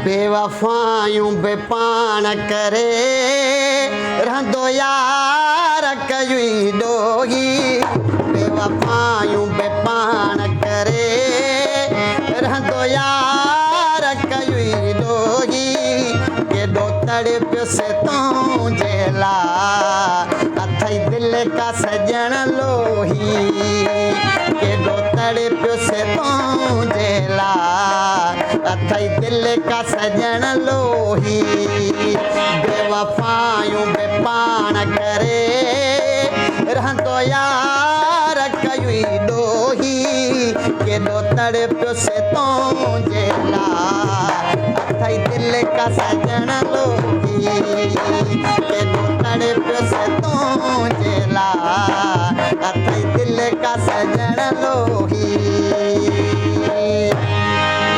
بيوفايون به پاڻ ڪري رهندو يار ڪيوئي ڏوهي بيوفايون به پاڻ ڪري رهندو يار ڪيوئي ڏوهي ڪيڏو تڙپيس تنهنجي لا اٿئي دل ڪا سڄڻ لوهي ڪيڏو تڙپيس تنهنجي لا اٿئي دل ڪا سڄڻ لوهي بيوفايون به پاڻ ڪري رهندو يار ڪيوئي ڏوهي ڪيڏو تڙپيس تنهنجي لا اٿئي دل ڪا سڄڻ لوهي.